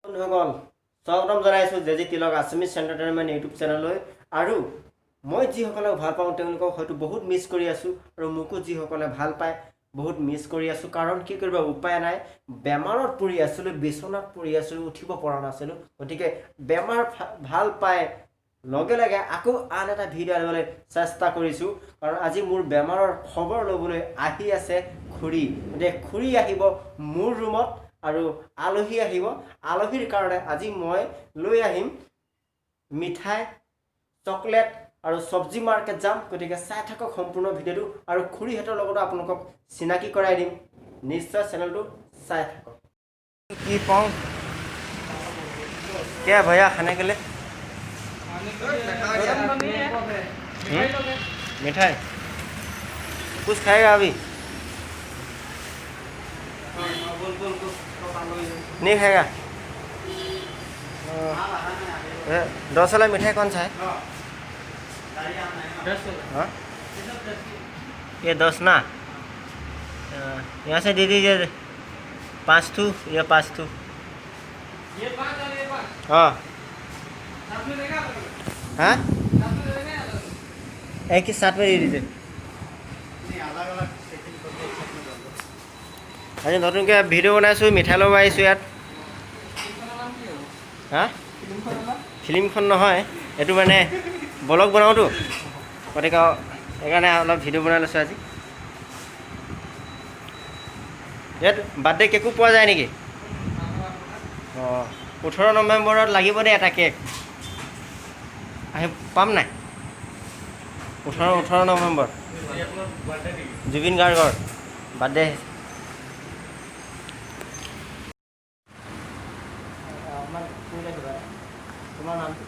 বন্ধুসকল, স্বাগতম জনাইছোঁ J G Tilak Assamese entertainment YouTube চেনেললৈ। আৰু মই যিসকলক ভাল পাওঁ, তেওঁলোকক হয়তো বহুত মিছ কৰি আছোঁ আৰু মোকো যিসকলে ভাল পায়, বহুত মিছ কৰি আছোঁ। কাৰণ কি কৰিব, উপায় নাই। বেমাৰত পৰি আছিলোঁ, বিচনাত পৰি আছিলোঁ, উঠিব পৰা নাছিলোঁ। গতিকে বেমাৰ ভাল পাই লগে লগে আকৌ আন এটা ভিডিঅ' আনিবলৈ চেষ্টা কৰিছোঁ, কাৰণ আজি মোৰ বেমাৰৰ খবৰ ল'বলৈ আহি আছে খুৰী। গতিকে খুৰী আহিব মোৰ ৰুমত আৰু আলহী আহিব। আলহীৰ কাৰণে আজি মই লৈ আহিম মিঠাই, চকলেট আৰু চব্জি মাৰ্কেট যাম। গতিকে চাই থাকক সম্পূৰ্ণ ভিডিঅ'টো আৰু খুৰীহঁতৰ লগতো আপোনালোকক চিনাকি কৰাই দিম। নিশ্চয় চেনেলটো চাই থাকক। কি পাওঁ क्या भैया खाने के लिए? मिठाई कुछ खाएगा अभी? नहीं खाएगा। 10 वाला मिठाई कौन सा है? हाँ, ये 10 ना। यहाँ से दे दीजिए 5 ठू, ये 5 ठू। हाँ हाँ, एक ही साथ में दे दीजिए। আজি নতুনকৈ ভিডিঅ' বনাইছোঁ, মিঠাই ল'ব আহিছোঁ ইয়াত। হা, ফিল্মখন নহয়, এইটো মানে ব্লগ বনাওঁতো, গতিকে সেইকাৰণে অলপ ভিডিঅ' বনাই লৈছোঁ আজি। ইয়াত বাৰ্থডে কেকো পোৱা যায় নেকি? অঁ, 18 নৱেম্বৰত লাগিব দেই এটা কেক। আহি পাম নাই? 18 নৱেম্বৰ, জুবিন গাৰ্গৰ বাৰ্থডে। অকণমান কৰিলে কিবা। তোমাৰ নামটো?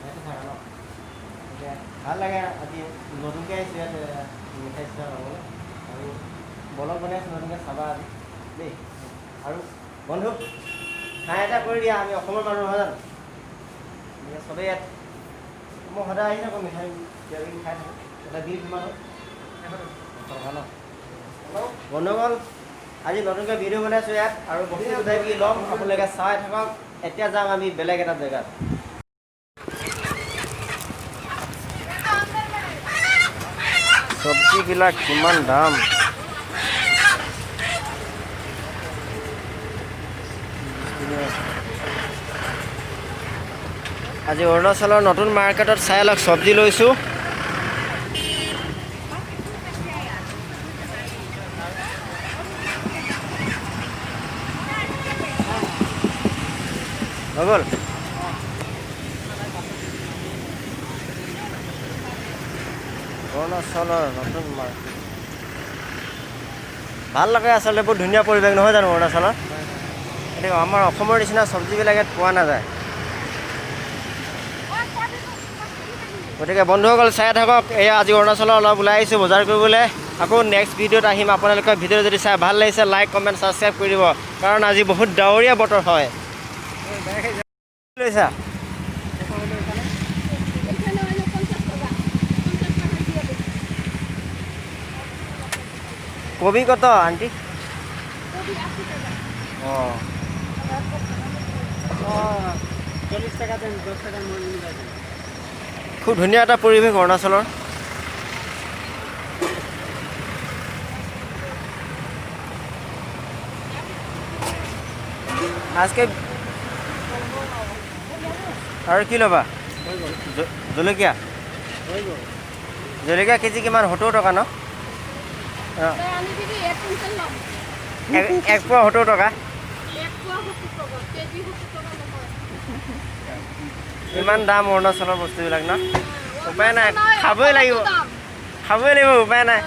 ইয়াতে থাকা ন? এতিয়া ভাল লাগে, আজি নতুনকৈ আহিছোঁ ইয়াত মিঠাই চিঠাই ল'বলৈ আৰু ব্লগ বনাই আছোঁ নতুনকৈ, চাবা আজি দেই। আৰু বন্ধু, হাই এটা কৰি দিয়া, আমি অসমৰ মানুহ নহয় জানো? গতিকে চবেই ইয়াত মই সদায় আহি থাকোঁ, মিঠাই কিবা কিবি খাই থাকোঁ। এটা বিল কিমান হয়? 100 টকা ন? বন্ধুসকল, আজি নতুনকৈ ভিডিঅ' বনাইছোঁ ইয়াত আৰু বস্তু কিবা কিবি ল'ম, আপোনালোকে চাই থাকক। এতিয়া যাম আমি বেলেগ এটা জেগাত। চব্জিবিলাক কিমান দাম! আজি অৰুণাচলৰ নতুন মাৰ্কেটত চাই লওক, চব্জি লৈছোঁ। হৈ গ'ল। অৰুণাচলৰ নতুন মাৰ্কেট ভাল লাগে আচলতে, বহুত ধুনীয়া পৰিৱেশ নহয় জানো অৰুণাচলৰ? গতিকে আমাৰ অসমৰ নিচিনা চব্জিবিলাক ইয়াত পোৱা নাযায়। গতিকে বন্ধুসকল, চাই থাকক। এয়া আজি অৰুণাচলৰ অলপ ওলাই আহিছোঁ বজাৰ কৰিবলৈ। আকৌ নেক্সট ভিডিঅ'ত আহিম। আপোনালোকৰ ভিডিঅ' যদি চাই ভাল লাগিছে, লাইক, কমেণ্ট, ছাবস্ক্ৰাইব কৰি দিব, কাৰণ আজি বহুত ডাৱৰীয়া বতৰ হয়। লৈছা? এখানে হলো 50 টাকা, 50 টাকা দিয়ে দেব। কবি কত আণ্টি? কবি 80 টাকা। অঁ। 40 টাকা দেন, 10 টাকা মিলাই দেন। খুব ধুনীয়া এটা পৰিৱেশ অৰুণাচলৰ। আজকে আৰু কি ল'বা? জলকীয়া? জলকীয়া কেজি কিমান? 70 টকা ন? অঁ। তাই আনি দিবি, 1 কুইন্টাল ল'ম। এক পোৱা 70 টকা। এক পোৱা 70 টকা, কেজি 70 টকা নহয়। ইমান দাম অৰুণাচলৰ বস্তুবিলাক ন? উপায় নাই, অৰুণাচল নহয়, খাবই লাগিব। অসমতো দাম। খাবই লাগিব, উপায় নাই।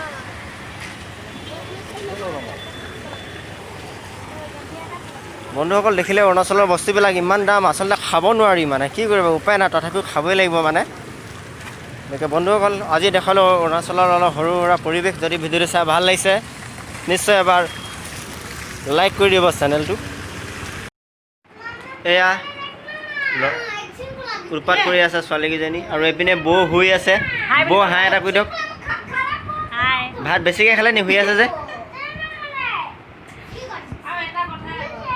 বন্ধুসকল, দেখিলে অৰুণাচলৰ বস্তুবিলাক ইমান দাম, আচলতে খাব নোৱাৰি মানে, কি কৰিব, উপায় নাই, তথাপিও খাবই লাগিব মানে। গতিকে বন্ধুসকল, আজি দেখালোঁ অৰুণাচলৰ অলপ সৰু সুৰা পৰিৱেশ। যদি ভিডিঅ'টো চাই ভাল লাগিছে, নিশ্চয় এবাৰ লাইক কৰি দিব চেনেলটো। এয়া উৎপাত কৰি আছে ছোৱালীকেইজনী আৰু এইপিনে বৌ শুই আছে। বৌ, হাই এটা কৰি দিয়ক। ভাত বেছিকৈ খালে নি, শুই আছে যে? আৰু এটা কথা।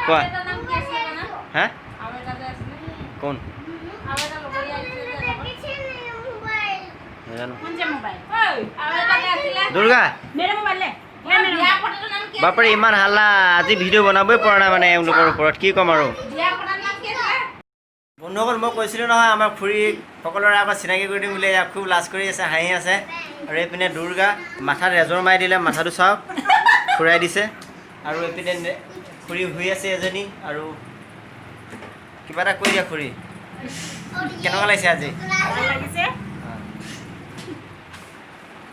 কোৱা। এটা নাম কি আছিলে জানা? হা, কোন? নাজানো। দুৰ্গা, বাপৰে, ইমান হাল্লা! আজি ভিডিঅ' বনাবই পৰা নাই মানে এওঁলোকৰ ওপৰত কি ক'ম আৰু। বন্ধুসকল, মই কৈছিলোঁ নহয় আমাৰ খুৰী সকলোৰে আগত চিনাকি কৰি দিম বুলি। এয়া খুব লাজ কৰি আছে, হাঁহি আছে। আৰু এইপিনে দুৰ্গা, মাথাত ৰেজৰ মাৰি দিলে, মাথাটো চাওক, ফুৰাই দিছে। আৰু এইপিনে খুৰী শুই আছে এজনী। আৰু কিবা এটা কৈ দিয়া খুৰী, কেনেকুৱা লাগিছে আজি? ভাল লাগিছে।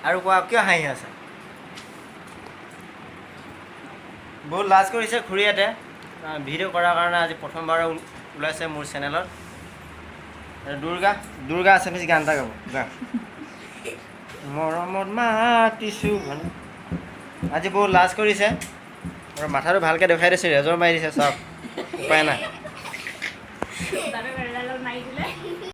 আৰু কোৱা, কিয় হাঁহি আছে? বহুত লাজ কৰিছে খুৰীহঁতে ভিডিঅ' কৰাৰ কাৰণে। আজি প্ৰথমবাৰ ওলাইছে মোৰ চেনেলত। আৰু দুৰ্গা, দুৰ্গা আছামিজ গান এটা গাব। গা, মৰমত মাতিছোঁ। আজি বহুত লাজ কৰিছে আৰু মাথাটো ভালকৈ দেখুৱাই দিছে, ৰেজৰ মাৰি দিছে চাওক, উপায় নাই। বাপেক মাৰি দিলে।